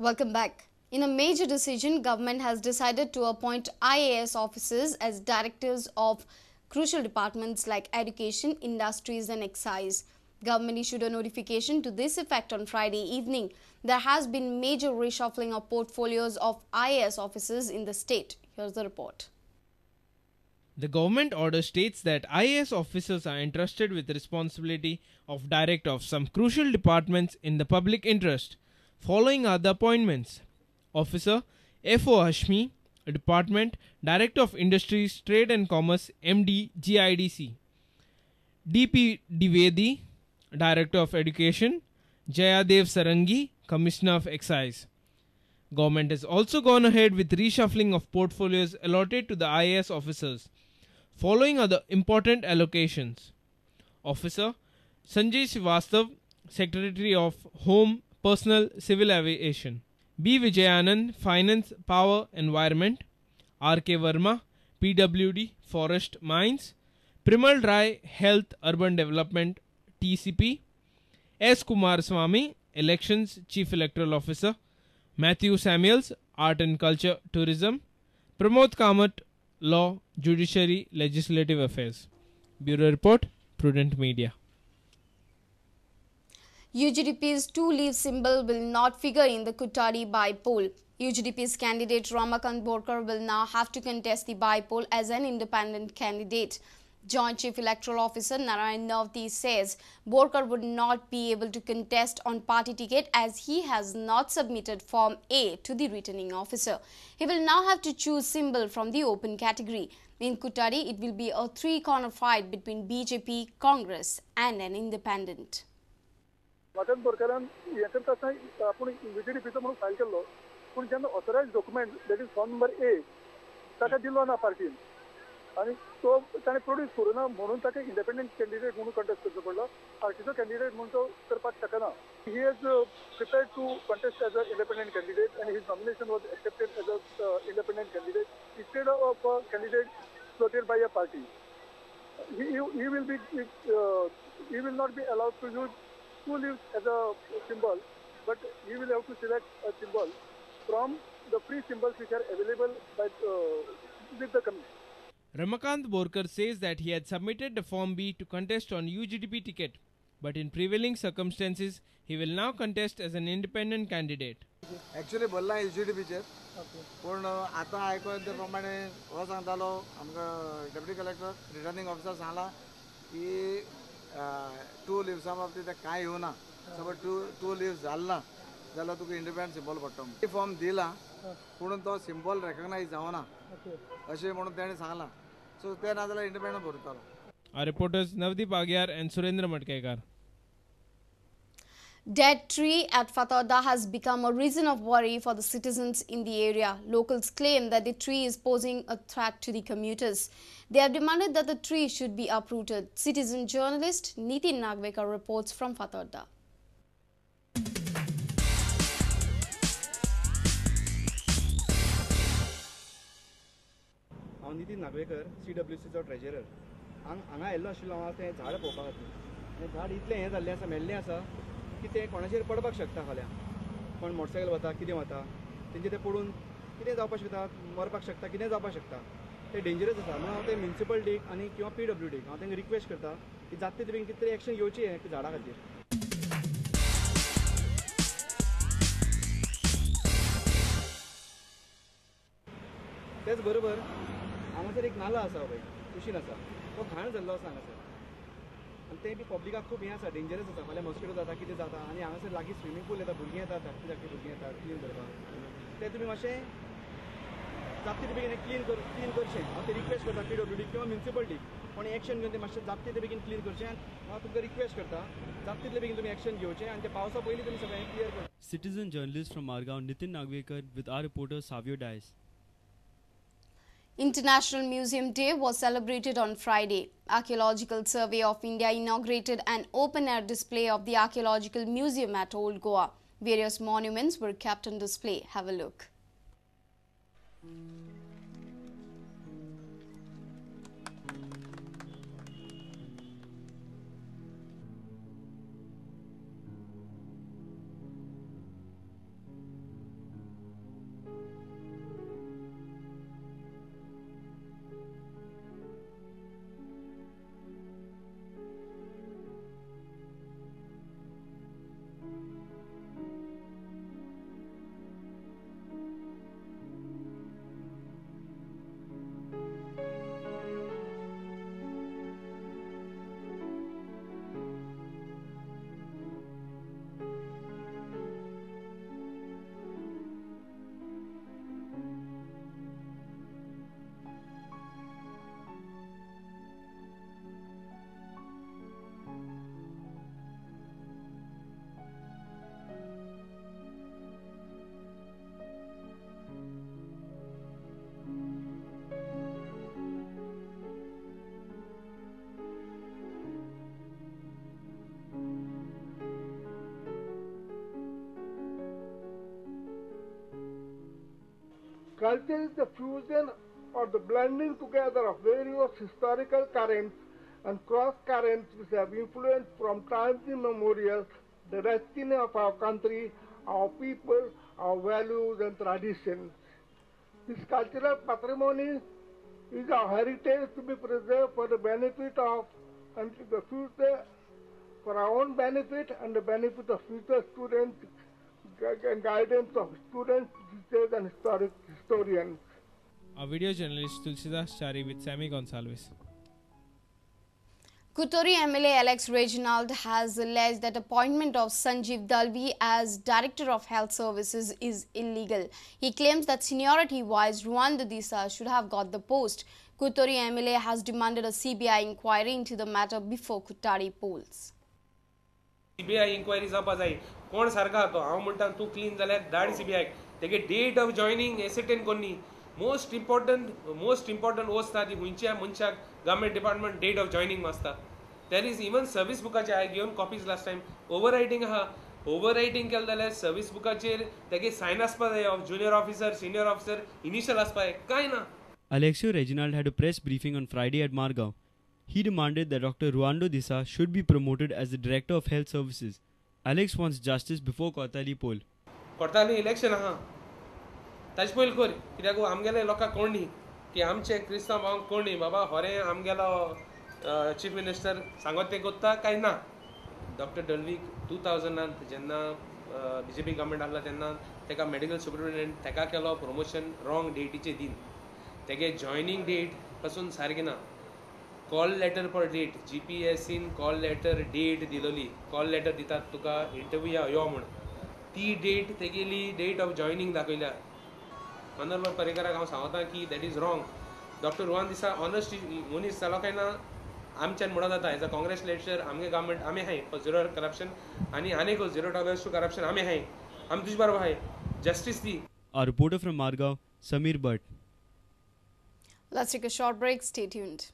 Welcome back. In a major decision, government has decided to appoint IAS officers as directors of crucial departments like education, industries and excise. Government issued a notification to this effect on Friday evening. There has been major reshuffling of portfolios of IAS officers in the state. Here's the report. The government order states that IAS officers are entrusted with the responsibility of director of some crucial departments in the public interest. Following are the appointments. Officer F.O. Hashmi, Department, Director of Industries, Trade and Commerce, MD, GIDC. D.P. Dwivedi, Director of Education. Jayadev Sarangi, Commissioner of Excise. Government has also gone ahead with reshuffling of portfolios allotted to the IAS officers. Following are the important allocations. Officer Sanjay Srivastav, Secretary of Home, Personnel, Civil Aviation. B. Vijayanand, Finance, Power, Environment. R.K. Verma, PWD, Forest, Mines. Primal Rai, Health, Urban Development, TCP. S. Kumaraswamy, Elections, Chief Electoral Officer. Matthew Samuels, Art and Culture, Tourism. Pramod Kamat, Law, Judiciary, Legislative Affairs. Bureau Report, Prudent Media. UGDP's two-leaf symbol will not figure in the Curtorim by-poll. UGDP's candidate Ramakant Borkar will now have to contest the by-poll as an independent candidate. Joint Chief Electoral Officer Narayan Navti says Borkar would not be able to contest on party ticket as he has not submitted Form A to the returning officer. He will now have to choose symbol from the open category. In Curtorim, it will be a three-corner fight between BJP, Congress and an independent. Ramakant बोरकरान हें करता आसतना आपूण यूजीडीपीचो म्हणून file केल्लो, पूण जेन्ना authorise document that is form number A ताका दिलो ना पार्टीन आनी तो ताणें प्रोड्यूस करूं ना म्हणून ताका इंडिपेंडंट कॅन्डिडेट म्हणून कंटेस्ट करचो पडलो. पार्टीचो कॅन्डिडेट म्हणून तो करपाक शकना. He is prepared to contest as a independent candidate and his nomination was accepted as a independent candidate instead of a candidate floated by a party. He will not be allowed to use two leaves as a symbol, but he will have to select a symbol from the free symbols which are available by with the commission. Ramakant Borkar says that he had submitted the Form B to contest on UGDP ticket, but in prevailing circumstances, he will now contest as an independent candidate. Actually, भरला UGDP चेर, पूण आतां आयकून ते प्रमाणे हो सांगतालो आमकां डेप्युटी कलेक्टर रिटर्निंग ऑफिसर सांगला की टू लिव्सा बाबतींत तें कांय येवना, सपोज टू लिव्स जाल ना जाल्यार तुका इंडिपेंडंट सिंबल पडटा. फॉर्म दिला पूण तो सिंबल रेकग्नायज जावना अशें म्हणून तेणें सांगलां. सो ते ना जाल्यार independent भरतालो. Our reporters Navdeep Agyar and Surendra Matkekar. Dead tree at Fatorda has become a reason of worry for the citizens in the area. Locals claim that the tree is posing a threat to the commuters. They have demanded that the tree should be uprooted. Citizen journalist Nitin Nagvekar reports from Fatorda. हांव Nitin Nagwekar, CWCचो treasurer. हांगा आयिल्लो आशिल्लो हांव तें झाड पळोवपा खातीर. आनी झाड इतलें हें जाल्लें आसा, मेल्लें आसा की तें कोणाचेर पडपाक शकता. फाल्यां कोण मोटरसायकल वता, कितें वता, तेंचे तें पडून कितें जावपाक शकता, मरपाक शकता, कितें जावपाक शकता. तें डेंजरस आसा. म्हणून हांव तें म्युनिसिपलिटीक आनी किंवा PWDक हांव तांकां रिक्वेस्ट करता की जाता तितले बेगीन कितें तरी एक्शन घेवची हें झाडा खातीर. तेच बरोबर हांगासर एक नाला आसा पळय, कुशीन आसा, तो घाण जाल्लो आसा हांगासर. आनी तें बी पब्लिकाक खूब हें आसा, डेंजरस आसा. फाल्यां मॉस्किटो जाता, कितें जाता. आनी हांगासर लागीं स्विमींग पूल येता, भुरगीं येतात, धाकटीं धाकटीं भुरगीं येतात क्लीन करपाक. तें तुमी मातशें जाता तितले बेगीन क्लीन करचें. हांव तें रिक्वेस्ट करता PWD किंवा म्युनिसिपलिटीक कोणी एक्शन घेवन तें मातशें जाता तितले बेगीन क्लीन करचें. आनी हांव तुमकां रिक्वेस्ट करता जाता तितले बेगीन तुमी एक्शन घेवचें आनी तें पावसा पयलीं तुमी सगळें क्लियर करचें. Citizen journalist from Margao Nitin Nagvekar with our reporter Savio Dias. International Museum Day was celebrated on Friday. Archaeological Survey of India inaugurated an open-air display of the Archaeological Museum at Old Goa. Various monuments were kept on display. Have a look. Culture is the fusion or the blending together of various historical currents and cross currents which have influenced from times immemorial the destiny of our country, our people, our values and traditions. This cultural patrimony is our heritage to be preserved for the benefit of and the future, for our own benefit and the benefit of future students and guidance of students, teachers and historians. Our video journalist Tulsidas Chari with Sammy Gonsalves. Curtorim MLA Alex Reginald has alleged that appointment of Sanjeev Dalvi as Director of Health Services is illegal. He claims that seniority-wise, Ruando D'Sa should have got the post. Curtorim MLA has demanded a CBI inquiry into the matter before Kuttari polls. CBI inquiry जावपा जाय. कोण सारको तो हांव म्हणटा तूं clean जाल्यार धाड CBI. तेगे डेट ऑफ जॉयनिंग एसिटेन कोन्नी. मोस्ट इम्पॉर्टंट वस्त ती खंयच्या मनशाक government department date of joining आसता. There is even service बुकाचे हांवें घेवन copies last time over writing आहा. ओवर रायटींग केलें जाल्यार सर्वीस बुकाचेर तेगे सायन आसपा जाय of junior officer, senior officer, initial आसपा जाय, कांय ना. Alexio Reginald had a press briefing on Friday at Margao. He demanded that Dr. Ruando D'Sa should be promoted as the Director of Health Services. Alex wants justice before Cortalim poll. Cortalim election आहा ताजे पयलीं कर, कित्याक आमगेले लोकांक कोण न्ही की आमचे क्रिस्तांव भावांक कोण न्ही बाबा होरें आमगेलो चीफ मिनिस्टर सांगत तें कोत्ता काय ना. डॉक्टर डल्वीक 2000 जेन्ना बीजेपी गव्हर्मेंट आसला तेन्ना तेका मेडिकल सुपरिटेंडंट तेका केलो प्रमोशन रॉंग डेटीचे दिन. तेगे जॉयनींग डेट पासून सारकें ना. कॉल लेटर पर डेट GPSCन कॉल लेटर डेट दिलोली. कॉल लेटर दितात तुका इंटरव्यू यो म्हूण, ती डेट तेगेली डेट ऑफ जॉयनींग दाखयल्या. मनोहर पर्रीकराक हांव सांगता की that is wrong. Doctor Ruan D'Sa honest मनीस जालो काय ना आमच्यान म्हणून जाता. एज अ काँग्रेस लिडर आमगे गव्हर्मेंट आमी आहाय फॉर झिरो करप्शन आनी आनीक झिरो टॉलरन्स टू करप्शन आमी आहाय, आमी तुजे बरोबर आहाय. Justice the. Our reporter from Margao, Sameer Bhatt. Let's take a short break. Stay tuned.